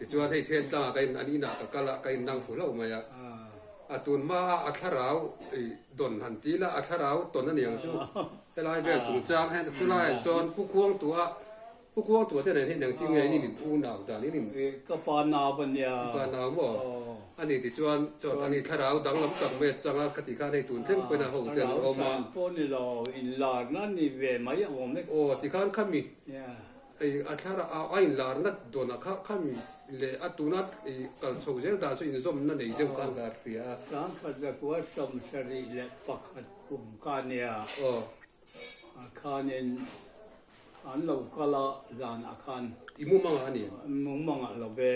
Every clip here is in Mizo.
Tichuan hei then tlangah ka in an inah ka kal a, ka innang fu hlauh mai a. A tun hmaa a thlarau dawn han ti ila, a thlarau tawn a ni ang chu. Helai vel chungchang hian chulaiah sawn Pu Khuangtua, Pu Khuangtua te nen hian engtin nge in in unau dan in in. Ka pa nau a nia. I pa nau maw? A ni tichuan chuan ani thlarau danglam tak mai a chang a, khati khan hei tun thleng pawhin a hote an awm a. Thlarau chan pawh ni lo, inlarna ni ve mai a awm e. Aw tikhan khami. Hei a thlar a a inlarna dawnah kha khami leh a tuna i kal chho zel dan chu inzawmna nei deuh khan ka hria a. Sangkhat zakua 71 kum ka nia. Aw. A khanin an lo kal a zanah khan. I mumangah a ni em? Mumangah lo ve.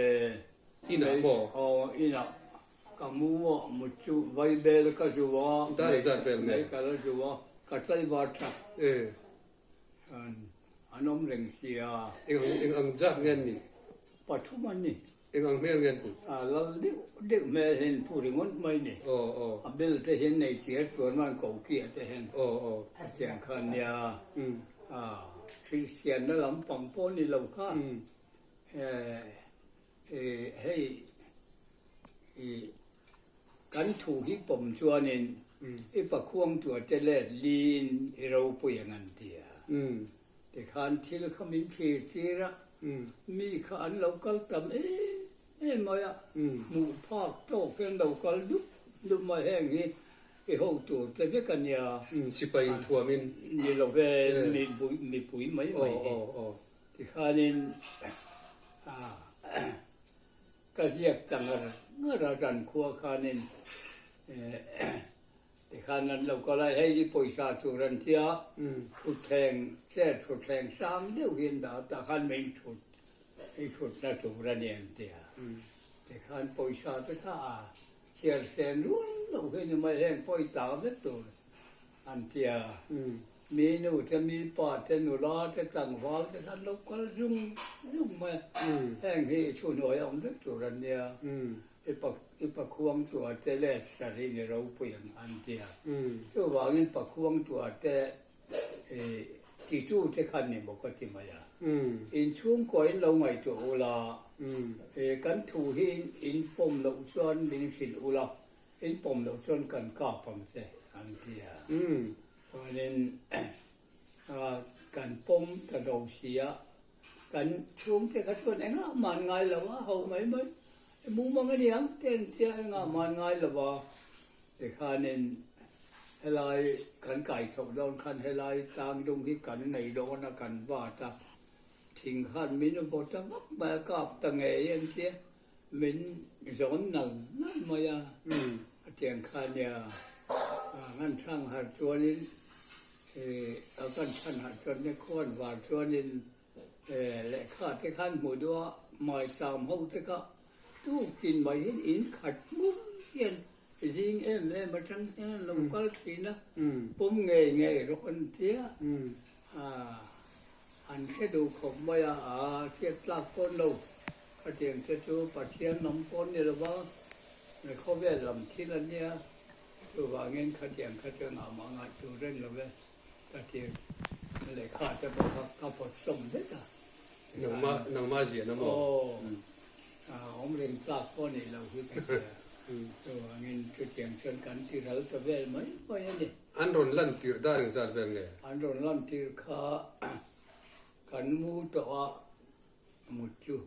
Inah maw? Aw inah ka mu a, mut chu vaibel ka zu a. Dar zat vel nge? Mei ka la zu a, ka tlaivar tha. E. An awm reng sia. Eng eng ang zat nge an nih? Pathum an ni. Eng ang hmel nge an put? A lal deuh deuh hmel hian an pu ringawt mai ni. Aw aw. A bel te hian nei chiar chuan man ko kia te hian. Aw aw. A chiang kha nia. A Kristianna lampang pawh ni lo kha. Hei i kan thu hi pawm chuanin i pakhuangtua te let liin i ropui ang an ti a. Tikhan thil kha min thlir tir a, mi kha an lo kal tam em em mai a, hmuh phak tawk hian lo kal dup dup mai heng hi i ho tur te vek a nia. Sipai inthuamin. Ni lo ve, mipui mai mai hi. Tikhanin ka ziak ta ngar ngar a, ran khua khanin tikhan an lo kal a, hei hi pawisa tur an tia, thutthleng, chair thutthleng sang deuh hi an dah a, tah khan min thut, i thutna tur a ni an tia. Tikhan pawisa te kha a chair sen rual loh hi a ni mai, heng pawh i ta vek tur an tia. Mi nu te, mi pa te, nula te, tlangval te khan lo kal zung zung mai a, heng hi i thuhnuai a awm vek tur an nia, i pa i pakhuangtua te leh sarih ni ropui ang an tia. Chuvangin pakhuangtua te i titu te khan ni maw ka ti mai a, inchhungkua in lo ngaihtuah ula, i kan thu hi in pawm loh chuan min hrilh ula, in pawm loh chuan kan kap ang che an tia. Chuanin kan pawm ta lo si a, kan chhungte kha chuan engah man ngai lo a, ho mai mai, i mumang a niang te an tia engah man ngai lo a, tikhanin helai kan kai chhoh dawn khan helai tlang dung hi kan nei dawn a, kan vat a, thing khan min vaw ta vak mai a, kap ta ngei an tia. Min zawn nal nal mai a, a tiang kha nia kan chhang harh chuanin a kan chhan harh chuan nia khuan var chuanin lehkha te khan hmuh duh a, hmaisam ho te kha tuk tin mai hian in khat hmur hian zing em em atang hian an lo kal thin a, pawm ngei ngei rawh an tia an hre duh khawp mai a, a hriat tlak pawn lo. Khatiang te chu Pathian lam pawh ni lo va, khawvel lam thil a nia, chuvangin khatiang kha chu engah mah ngaih tur reng lo ve ka ti. Lehkha te pawh kha ka pawt sawm vek a. Nangmah, nangmah ziahna maw? Aw, awm reng tlak pawh nih loh hi ka tia. Chuvangin chutiang chuan kan ti ral ta vel mai mai a ni. An rawn lan tirh dan engzat vel nge? An rawn lan tirh kha kan mu tawh a. Mut chu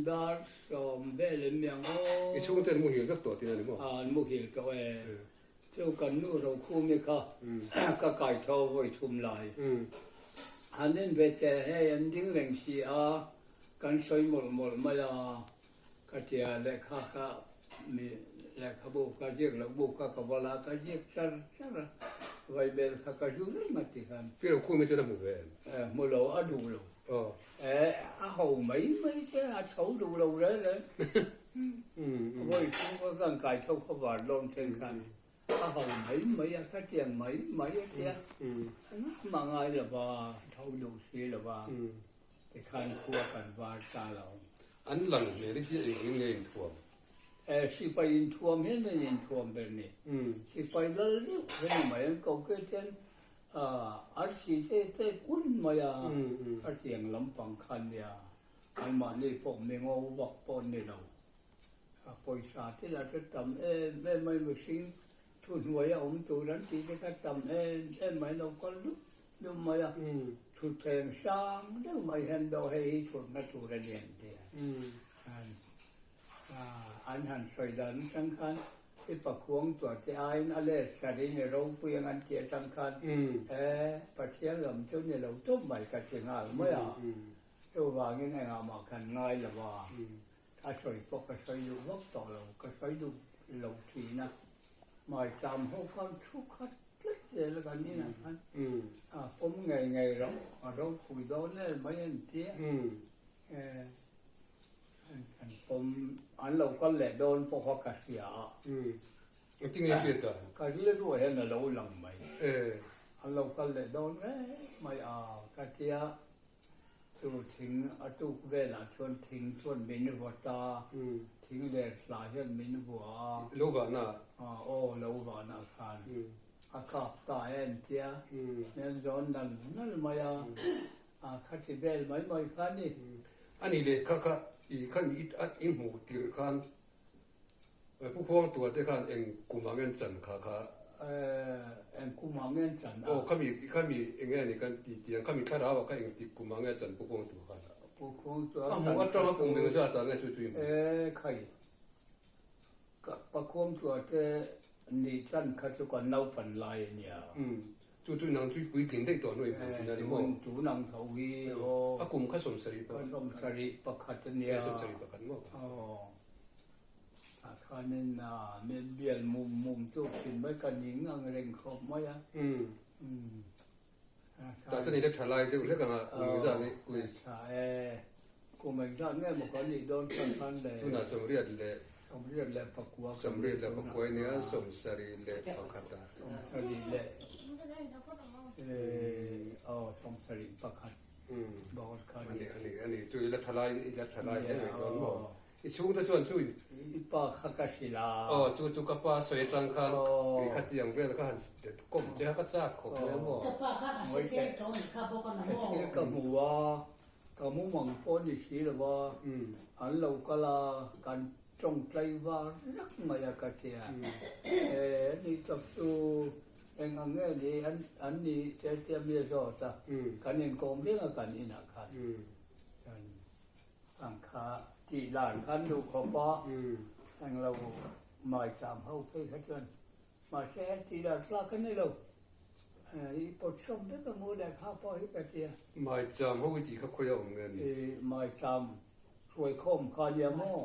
dar 10 vel em miang aw. I chhungte an muhil vek tawh tih a ni maw? An muhil tawh e. Chu kan nu Rokhumi kha ka kai tho vawi thum lai. Han en ve che hei an ding reng si a, kan sawi mawlh mawlh mai a. Ka tia lehkha kha mi lehkhabu ka ziak loh bu kha ka va la ka ziak char char a, vaibel kha ka zu reng a ti khan. Pi Rokhumi chuan a hmu ve em? Hmu lo, a duh lo. A ho mai mai te a chho duh lo reng reng. Vawi chung kha kan kai tho kha var dawn then khan a ho mai mai a, ka tiang mai mai a tia. Engah mah ngai lo va, tho duh si lo va. Tikhan khua kan var ta lo. An lang hmel hi eng angin nge inthuam? Sipai inthuam hian an inthuam ber ni. Sipai lal deuh hi ni mai an ko ke ten arsi te te kun mai a, a tiang lampang kha nia. Anmahni pawh mi ngo vak pawh an ni lo. A pawisa te lah chu tam em em mai, mihring thuhnuaia awm tur an tih te kha tam em em mai, lo kal dup dup mai a. Thutthleng sang deuh mai hian daw hei hi thutna tur a ni an ti a. An han sawi dan atang khan i pakhuang tuah te aiin a let sarin i ropui ang an tih atang khan e Pathian lam chu ni lo tawp mai ka ti nghal mai a. Chuvangin engah mah kan ngai lo a, a sawi pawh ka sawi duh vak tawh lo, ka sawi duh lo thin a. Maicham ho khan thu khat tlat zel a kan inah khan a pawm ngei ngei loh a ropui dawn em mai an ti a. An pawm an lo kal leh dawn pawh kha ka hria a. Engtin nge hriat dan? Ka rilruah hian a lo lang mai. An lo kal leh dawn ngei mai a ka tia. Chu thing a tuk velah chuan thing chuan min vawt a, thing leh thla hian min vua a. Lo vahna? Aw, lo vahna khan a kap ta e an tia. Min zawn nal nal mai a, a khati vel mai mai kha a ni. A nih leh kha kha i khan i hmuh tirh khan Pu Khuang tua te khan eng kum ah ngen chan kha kha? Eng kum ah ngen chan a? Aw khami khami eng nge ni kan ti tiang khami thlarau ah kha eng tik kum ah nge chan Pu Khuang tua khan? Pu Khuang tua chan kha chu. A hmuh atanga kum eng zat ah nge chu chu i hmuh? E khai ka Pa Khuang tua te ni chan kha chu kan naupan lai a nia. Chu chu nang chu puitling daih tawh hnuai hmuh thin a ni maw? Tun ang tho hi aw. A kum kha 71. 71 a nia. 71 maw? Aw. Tah khanin min bial mum mum tuk thin mai ka ning ang reng khawp mai a. Tah chuan i la tha lai deuh hlek ang a, kum engzat nge kui? Tha e, kum engzat nge maw kan nih dawn khan khan le. Tunah 81. 89. 89 i nia, 71 a. Sawmsarih leh aw 71 bawr kha a ni. A ni, a ni, chu i la tha lai, i la tha lai hle mai dawn maw? I chhungte chuan chu I pa kha ka hrilh a. Aw, chu chu ka pa sawi atang khan i khatiang vel kha han kawm che a, ka chak khawp mai a maw? Ka pa kha ka hre tel tawh ni kha bawk a na maw? Ka thil ka hmu a, ka mumang pawh ni si lo va, an lo kal a, kan tawngtlai var rak mai a ka ti a. E, ni tak chu eng ang nge ni an ni te tia mi a zawt a, kan inkawm reng a kan inah khan. Ang kha tih dan khan duh khawp a, eng lo maicham ho phei kha chuan mahse tih dan tlak a ni lo, i pawt sawm vek ang u lehkha pawh hi ka ti a. Maicham ho i tih kha khawi a awm nge ni? I maicham hruaikhawm kha nia maw?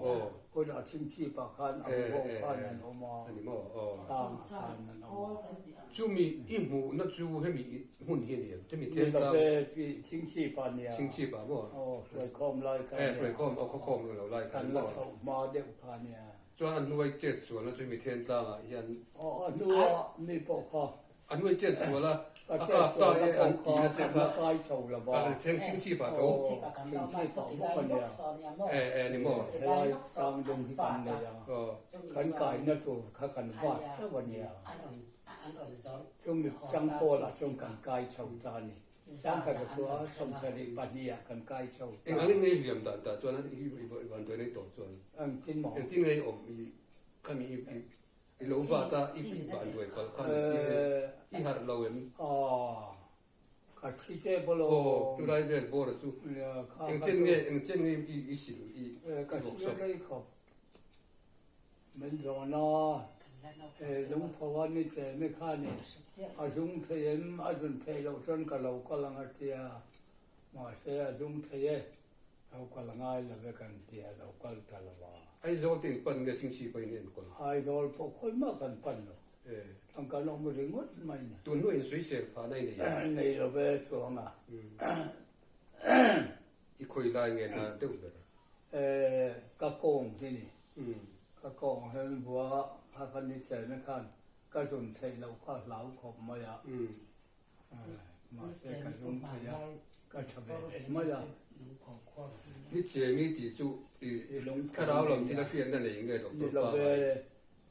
Kawtah chhingchhip ah khan a hmuhawm khan an awm a, tlang ah khan an awm a. Chumi i hmuhna chu hemi hmun hi a ni em? Chumi thil tlang. Ni love, chhingchhip ah nia. Chhingchhip ah maw? Aw, hruaikhawm lai kha nia. E, hruaikhawm, aw khawkhawm lo lai kha nia. Kan la chhoh hma deuh kha nia. Chuan a hnuai chet sualna chu hemi then tlangah hian. Aw, a hnua mi pawh kha. A hnuai chet sual a, a kap ta e an tihna che kha. Kan la kai chho lo va. Ka chhingchhip ah tho. Chhingchhip ah kan lo awm a, sawti lai lawk saw nia maw? E, e, ni maw? Helai tlang dum hi kan nei a. Kan kaina tur kha kan vat chauh a nia. Chumi chang pawlah chuan kan kai chho ta a ni. Changkhat a khua 72 ah kan kai chho ta. Eng angin ngei hliam dan tah chuan i van tuai nei tawh chuan. Engtin maw? Engtin ngei awm i khami i lo vat a i van tuai palh khan engtin nge i harh lo em? Aw ka thi che bawlh aw. Aw chulai vel bawr a chu. Engchen nge engchen nge i sil i bawk sawk. Ka hria rei khawp. Min zawn a, he lungpho a ni che mi khan in a zung thei em, a zun theih loh chuan ka lo kal ang a tia, mahse a zung thei e, lo kal ngai lo ve kan tia, lo kal ta lo a. Aizawl te in pan nge Chingchhi pawhin i enkawl? Aizawl pawh khawi mah kan pan lo, kan kan awm ringawt mai ni. Tun hnuah in sawisel phah na i nei em? Nei lo ve chuang a. I khawi lai nge na deuh ber? Ka kawng hi ni. Ka kawng hian bua kha ka ni chen a khan ka zun theih loh kha hlau khawp mai a. Mahse ka zung thei a, ka tha ve leh mai a. Ni cheng i tih chu i thlarau lam thil a hriatna nei nge Doctor Ni love,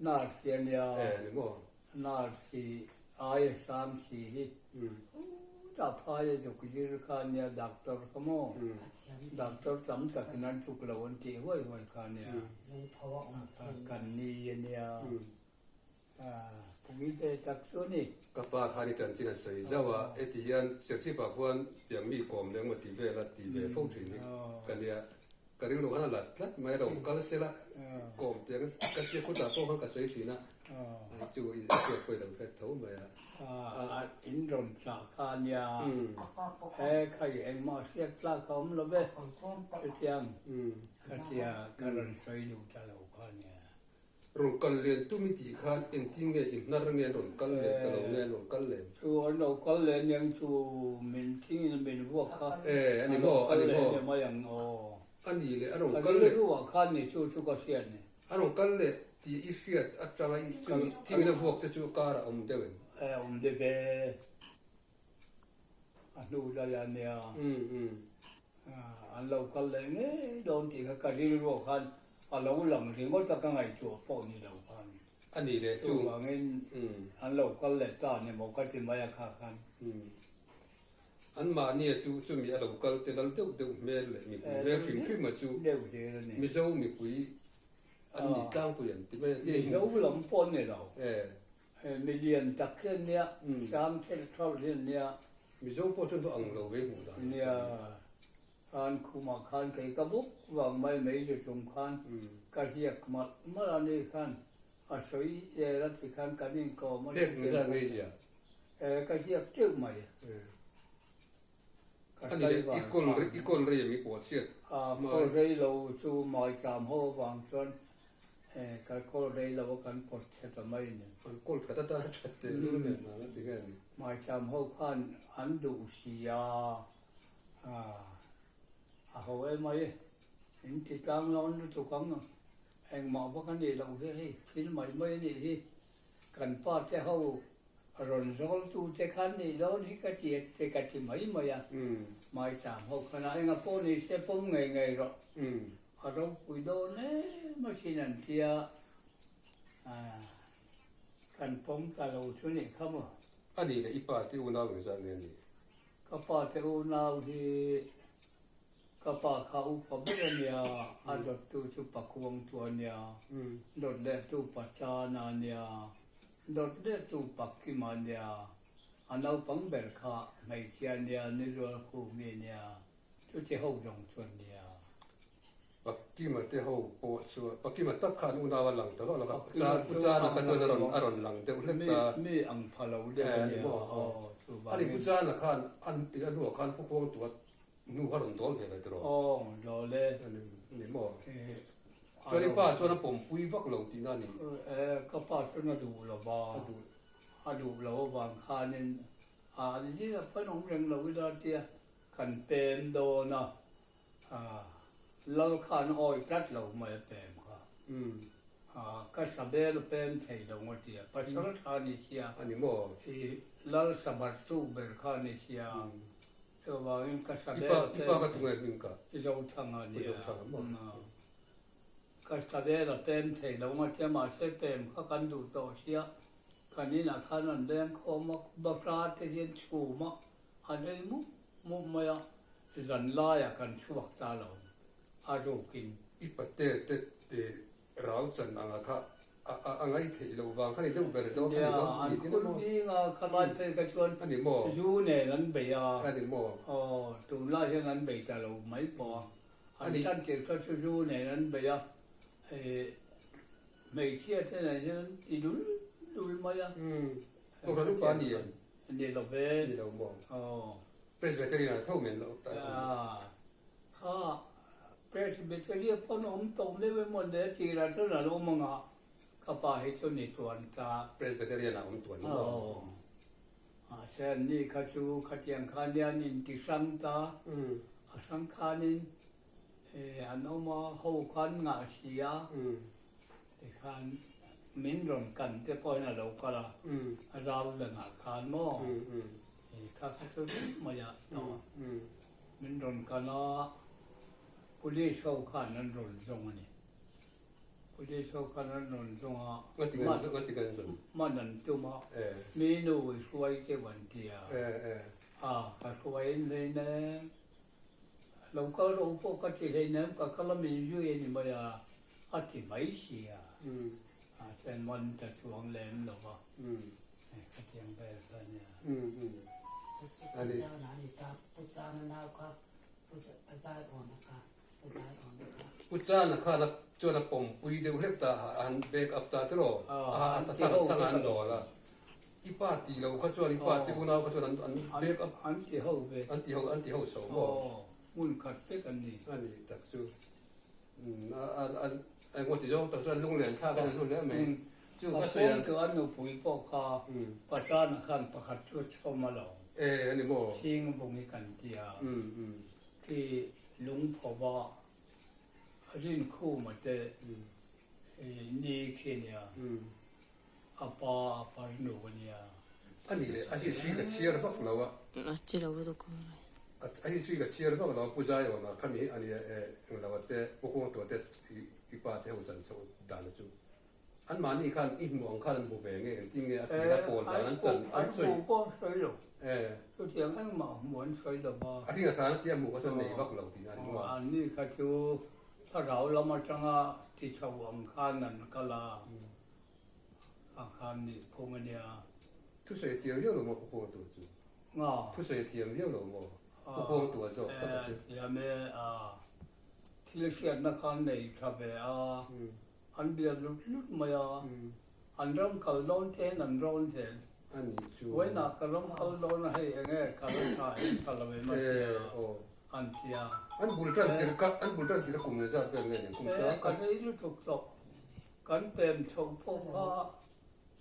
nurse hi a nia. Ni maw? Nurse hi aia sang si hi. Dah phai a zuk zir kha a nia doctor kha maw? Doctor tam takin an tluk lo an tih huai huai kha nia. Kan ni a nia. Pui ve tak chu a ni. Ka pa khan i chanchin a sawi zauh a, heti hian Serchhip-ah khuan tiang mi kawm leh emaw ti vel a ti ve fo thin hi ka nia. Ka rilru khan a lat tlat mai a lo kal sela kawm tiang ka tia khutah pawh khan ka sawi thin a, chu i hriat pawh i lo hret tho mai a. In rawn chah kha a nia, he kha i engmah hriat tlak a awm lo ve, chutiang ka tia ka rawn sawi duh ta lo kha a nia. Rawn kal len tum i tih khan engtin nge i hnar nge an rawn kal leh ta lo nge an rawn kal len? Chu an lo kal leh aniang chu min thingin min vuak kha. E, a ni maw, a ni maw. A lo kal leh mai ang aw. A ni leh a rawn kal leh. Ka rilru ah khan ni chu chu ka hriat ni. A rawn kal leh tih i hriat atanga i chu mi thingin a vuak te chu kar a awm deuh em? E, awm deuh ve. A hnu daih a nia. An lo kal leh ngei dawn tih kha ka rilru ah khan a lo lang ringawt a ka ngaihtuah pawh ni lo khan. A ni leh chu. Chuvangin an lo kal leh ta ni maw ka ti mai a kha khan. An mahnia chu chumi a lo kal te lal deuh deuh hmel leh mipui hmel hrim hrim a chu Mizo mipui an ni tlangpui an ti mai a. Mizo lam pawh an ni lo. Milian tak hi an nia, sang thel thal hi an nia. Mizo pawh chuan chu ang lo ve hmuh dan. Nia, khan khumah khan kei ka bawk vang mai mai chu chung khan ka hiak malh malh a ni khan a sawi zel a ti khan kan inkawm a. Hek nge ngei zia? Ka hiak teuh mai. Ka A ni leh i kawl i kawl rei em i pawh chhiat? Kawl rei lo chu maicham ho avang chuan Ka kawl rei lo a kan pawt chhe ta mai ni. An kawl that atan a that teh lul nen a la ti nge ni. Maicham ho khan an duh si a, a ho em mai, in ti tlang lawn lutuk ang, engmah vak a nih loh hi hei thil mai mai a nih hi, kan pa te ho rawn zawl tu te khan nih dawn hi ka ti te ka ti mai mai a, maicham ho khan a enga pawh ni se pawm ngei ngei rawh. A ropui dawn em asin an tia, kan pawm ta lo chu nih kha maw? A nih leh i pa te unau engzah nge ni? Ka pa te unau hi ka pa kha upa ber a nia, a dawttu chu pa kuangtu a nia, dawt lehtu pa Chana a nia, dawt lehtu pa Kima a nia, a naupang ber kha hmeichhia a nia, Nizual Khumi a nia. Chuti ho zawng chuan nia. Pakima te ho pawh chuan, Pakima tak khan unau a lang ta vak lo va, Pu Chana kha chuan a rawn a rawn lang deuh hlek ta. Mi ang pha lo deuh a nia. A ni Pu Chana khan an a hnuah khan Pu Khuangtua nu kha rawn dawl ve lo tiraw? Aw, dawl e. A ni maw? Chuan i pa chuan a pawmpui vak lo tihna a ni. Ka pa chuan a duh lo va, a duh lo avang khanin a an zingah khan awm reng lo ila tia Kan pem dawn a, Lal khan awi tlat lo mai a pem kha. Ka sabel a pem thei lo nga tia, pasal tha ni sia. A ni maw? I Lal sabar tu ber kha ni sia, chuvangin ka sabel a pem thei. I pa ka tunge hming ka? I Zothanga nia. I Zothanga maw? Ka sabel a pem thei lo nga tia, mahse pem kha kan duh tawh sia, kan inah khan an leng khawm a, bahra te hian chhum a, A rei mup mup mai a, zan laiah kan chhuak ta lo, a rukin. I pate te rau chan anga kha a ngaih theih loh vang kha ni deuh ber dawn a ni dawn ni tin a maw? Nia, an khur ding a, khalai phei kha chuan A ni maw? Zu nen an bei a. A ni maw? Aw, tunlai hian an bei ta lo mai pawh a. An chan tir kha chu zu nen an bei a, hmeichhia te nen hian an ti dul dul mai a. Umm, Kohhran upa a ni em? Ni lo ve. Ni lo maw? Aw. Presbyterian ah tho men lo ta. Ah, kha Presbyterian pawn awm tawh meuh emaw le tirah chuan a lo awm anga ka pa hi chu ni tuan ta. Presbyterian ah awm tuan maw? Aw. Mahse an ni kha chu khatiang khan hian in ti hrang ta. A hrang khanin an awm a, ho khan ngah si a. Tikhan min rawn kan te pawhin a lo kal a, a ral danah khan maw kha kha chu ring mai a tawng a, min rawn kan a, police ho khan an rawn zawng a ni. Police ho khan an rawn zawng a, man an tum a, mi nu i hruai deuh an ti a, a ka hruai in hleinem. Lo kal ro pawh ka ti hleinem, ka kal a min zui a ni mai a, a ti mai si a. A chuan man ta chuang lem lo va, khatiang vel kha a nia. Chu chu Pu Chana a ni ta, Pu Chana nau kha Pu Zaiawna kha, Pu Zaiawna kha. Pu Chana khan a chuan a pawmpui deuh hlek ta a, a han back up ta tiraw, a sanga an dawl a. I pa tih loh kha chuan i pa te unau kha chuan an an back up An ti ho ve. An ti ho an ti ho chho maw? Aw, hmun khat vek an ni. A ni tak chu. Umm a a a engmaw ti zawng tak chuan lunglen thlak in an hlu hle mai. Chu ka sawi ang. Ka an nupui pawh kha Pachana khan pakhat chu a chhawm a lo. E a ni maw? Chhing vung i kan ti a. Khi lungphova rinkhuma te ni khi nia. A pa a par nu a nia. A nih leh a history ka chhiar vak lo a. A chi lo lutuk a mai. A history ka chhiar vak lo a Pu Zaiawna khami hi a nia e englo a te Pu Kawngtua te i pa te ho chan chhoh dan chu an mahni khan i hmuh ang khan an hmu ve nge engtin nge a tira pawl dan an chan an sawi. An hmuh pawh an sawi lo. Chutiang engmah hmuh an sawi lo va. A ringa khan a tia hmuh kha chuan nei vak lo tih a ni maw? An ni kha chu thlarau lam atanga ti chho ang khan an kal a. A khan nih phung a nia. Thusawi a thiam viau lo maw Pu Kawngtu chu? Nga. Thusawi a thiam viau lo maw Pu Kawngtu a zawk tak a chu? E thiam e a. Thil hriatna khan nei tha ve a. An bia lut lut mai a. An ram kal dawn te hian an rawn zel. A nih chu. Vawiinah ka ram kal dawn a hei enge kal a tha em tha lo em a tia an tia. An bul tan tir kha an bul tan tir a kum zat vel nge nen kum sang khat. E ka rei lutuk tawh. Kan pem chhoh pawh kha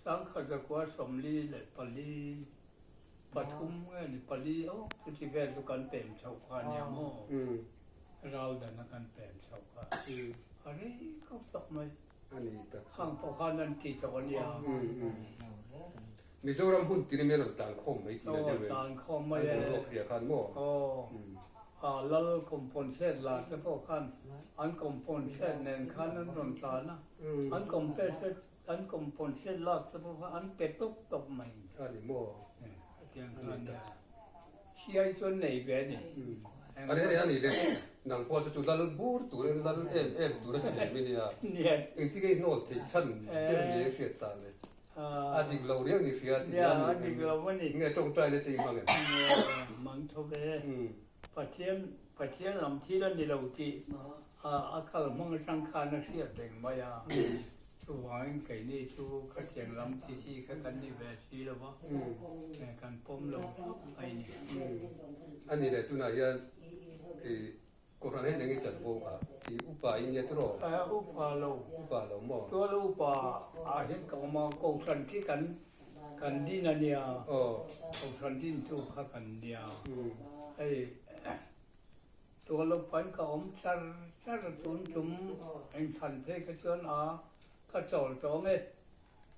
1944 nge ni pali aw chuti vel chu kan pem chhoh kha ania maw ral dana kan pem chhoh kha a rei khawp tak mai khang pawh khan an ti tawh ania. Mizoram hun tiri mai a rawn tlan khawm mai tih a deuh em? Tlan khawm mai e. An boruak hria khan maw? Aw. Lal componsate la te pawh khan an componsate nen khan an rawn tlan a, an compensate an componsate lak te pawh kha an pe tawp tawp mai. A ni maw? Hetiang khan a nia. Siai chuan nei ve a ni. A reh reh a ni le. Nang pawh chu chu lal bur tur in lal em em tur a chhun mai nia. Engtin nge i hnawl theih chhan ber ni a hriat ta le. A dik lo riau ni hria tih a ni. A dik lo a ni. Nge tawngtai na te i hmang em? Hmang tho ve. Pathian Pathian lam thil a ni lo tih a kal hmang atang khan a hriat reng mai a. Chuvangin keini chu khatiang lam chi chi kha kan ni ve si lo va, kan pawm lo khawp mai ni. A ni leh tunah hian i Kohhran hian eng i chan bo a? I upa i nia tiraw? Upa lo. Upa lo maw? Tual upa ah hian ka awm a, Kohhran khi kan kan din a nia. Kohhran din chu kha kan nia. Hei tual upa in ka awm char char a tun tum eng chhan phei kha chuan a ka chawl tawh ang e.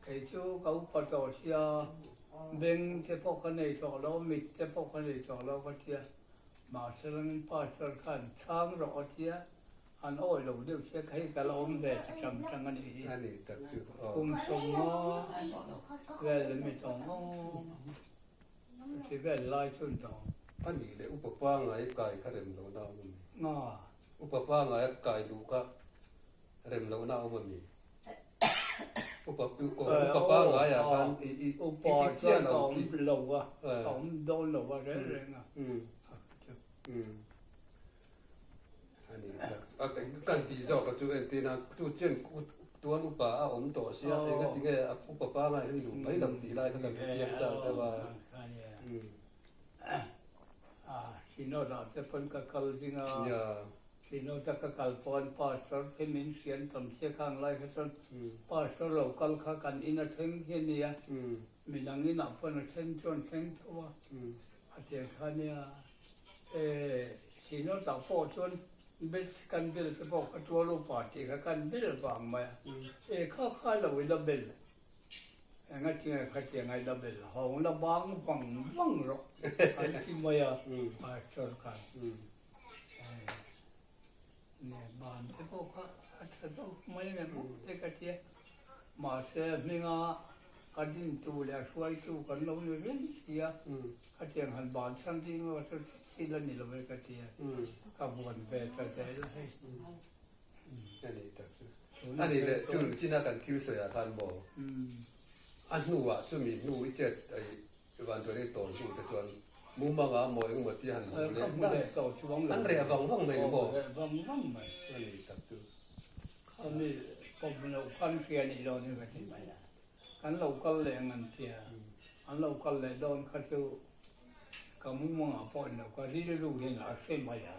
Kei chu ka upa tawh sia, beng te pawh ka nei tawh lo, mit te pawh ka nei tawh lo ka tia. Mahselangin Pastor khan chhang rawh a tia, an awih lo deuh sia ka hei ka la awm ve chi chang chang a nih hi. Kum sawmnga vel leh mi tawng aw chuti vel lai chun tawng. A nih leh upa pangai kai kha rem lohna a awm a mi? Nga. Upa pangai a kai luh kha rem lohna a awm a mi? Upa upa pangai ah khan i i Upa i chuan chiah ka lo awm tih. lo a, ka awm dawn lo a reng reng a. A ni tak a kan tih zawk a chu entir a chu chen tuan upa a awm tawh sia eng a ti nge a upa pangai hian i luh mai lo tih lai kha kan hre chiang chang deuh a. Synod ah te pawn ka kal ding a. Synod a ka kal pawn pastor khi min hrian tam sia khang lai kha chuan pastor lo kal kha kan in a thleng hi a nia midang inah pawn a thleng chuan thleng tho a a tiang kha a nia e Synod ah pawh chuan bes kan bel te pawh kha tual upa tih kha kan bel vang mai a e kha kha lo ila bel Enga tinge khatiang ai la bel hawng la bang vang vang rawh an ti mai a pastor khan nge ban te pawh kha a tha zawk mai nge maw te ka tia mahse hminga. A dintu leh a hruaitu kan lo ni reng si a, khatiang han bansan ding erawh chu thil a ni lo e ka ti a, ka vuan ve ta zel a. A ni tak chu. A ni leh chu china kan thil sawi ah khan maw a hnuah chumi hnu i chet vanduai tawn hnu te chuan mumanga maw engemaw tia han hmu leh na an reh vang vang mai ni maw? A ni tak chu. Khami pawm loh khan hria nih dawn hi ka ti mai a, kan lo kal leh ang an tia, an lo kal leh dawn kha chu ka mumangah pawh in lo ka rilru hian a hre mai a.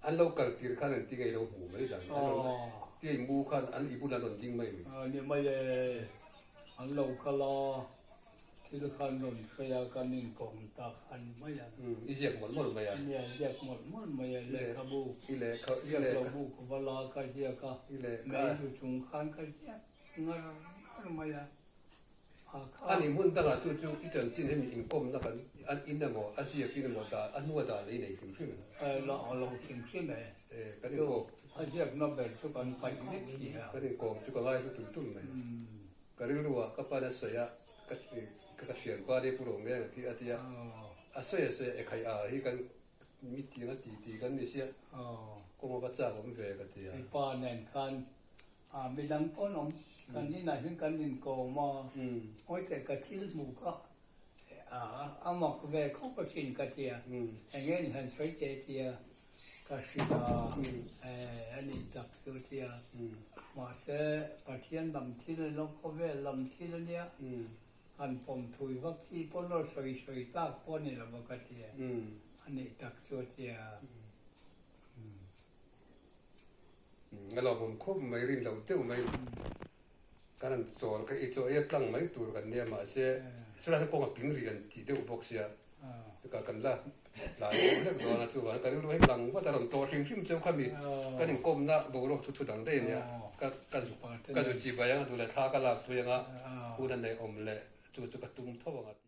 An lo kal tir khan an ti ngei lo hmu mai dan an rawn tia i mu khan an i bulah an rawn ding mai mi. Ni mai e, an lo kal a. Thil khan rawn hruai a, kan inkawm tak a ni mai a. I ziak mawlh mawlh mai a. Nia, ziak mawlh mawlh mai a, lehkhabu, I lehkha, i lehkha. Ziaklobu ka va la ka ziak a, I lehkha. Mei lu chung khan ka ziak ngar ngar mai a, a kha. Ani hmun dangah chu chu i chanchin hemi inkawmna kan an in emaw, a ziak in emaw dah, a hnua dah lei nei hrim hrim em? La, a lo hrim hrim e. E, kan inkawm. A ziakna ber chu kan paih vek si a. Kan inkawm chu ka ngai hlu tum tum mai. Ka rilru ah ka pan a sawi a, ka ka thianpa te pu Rongenga khi a ti a, a sawi a sawi a, ekhai a hi kan meeting a ti ti kan ni sia, kawng a va chak awm ve ka ti a. Mipa nen khan midang pawh an awm, kan inah hian kan inkawm a, ngawiteh ka thil hmuh kha A mak ve khawp a thin ka tia, eng nge ni han sawi teh tia ka hrilh a, a nih tak chu tia, mahse Pathian lam thil a lo khawvel lam thil a nia, han pawm thui vak chi pawn lo sawi sawi tlak pawh a ni lo va ka tia, a nih tak chu tia. A lawmawm khawp mai rin loh deuh mai. Kan han chawl kha i chaw ei a tlang mai tur kan nia mahse chulai hian kawng a ping rih an tih deuh bawk sia chutah kan la tlai deuh hlek dawn a chuvang kan rilru hi lang vat a rawn tawh hrim hrim cheu kha mi kan inkawmna boruak chu thu dang daih a nia ka ka ka zu chi bai anga duh leh thla ka lak pui anga hun a neih awm leh chu chu ka tum tho ang a ti.